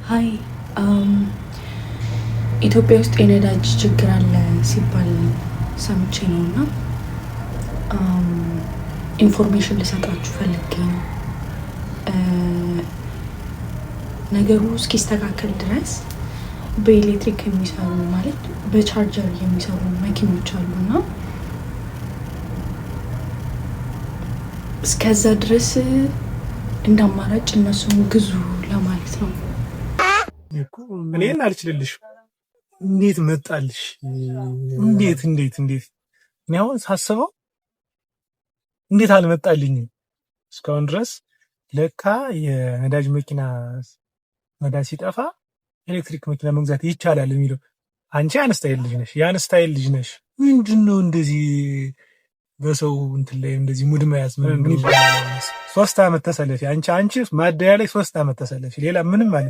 Hi፣ ኢትዮጵያ ውስጥ የነዳጅ ችግር አለ ሲባል ሰምቼ ነው እና information ልሰጣችሁ ፈልጌ ነው። ነገሩ እስኪስተካከል ድረስ በኤሌክትሪክ የሚሰሩ፣ ማለት በቻርጀር የሚሰሩ መኪኖች አሉ እና እስከዛ ድረስ እንደ አማራጭ እነሱን ግዙ ለማለት ነው። እኔን አልችልልሽ። እንዴት መጣልሽ? እንዴት እንዴት እንዴት? እኔ አሁን ሳስበው እንዴት አልመጣልኝም እስካሁን ድረስ። ለካ የነዳጅ መኪና ነዳጅ ሲጠፋ ኤሌክትሪክ መኪና መግዛት ይቻላል የሚለው፣ አንቺ አነስታይል ልጅ ነሽ፣ የአነስታይል ልጅ ነሽ። ምንድን ነው እንደዚህ በሰው እንትን ላይ እንደዚህ ሙድ መያዝ? ምን ይባላል? 3 ዓመት ተሰለፊ አንቺ ማደያ ላይ 3 ዓመት ተሰለፊ። ሌላ ምንም አለ።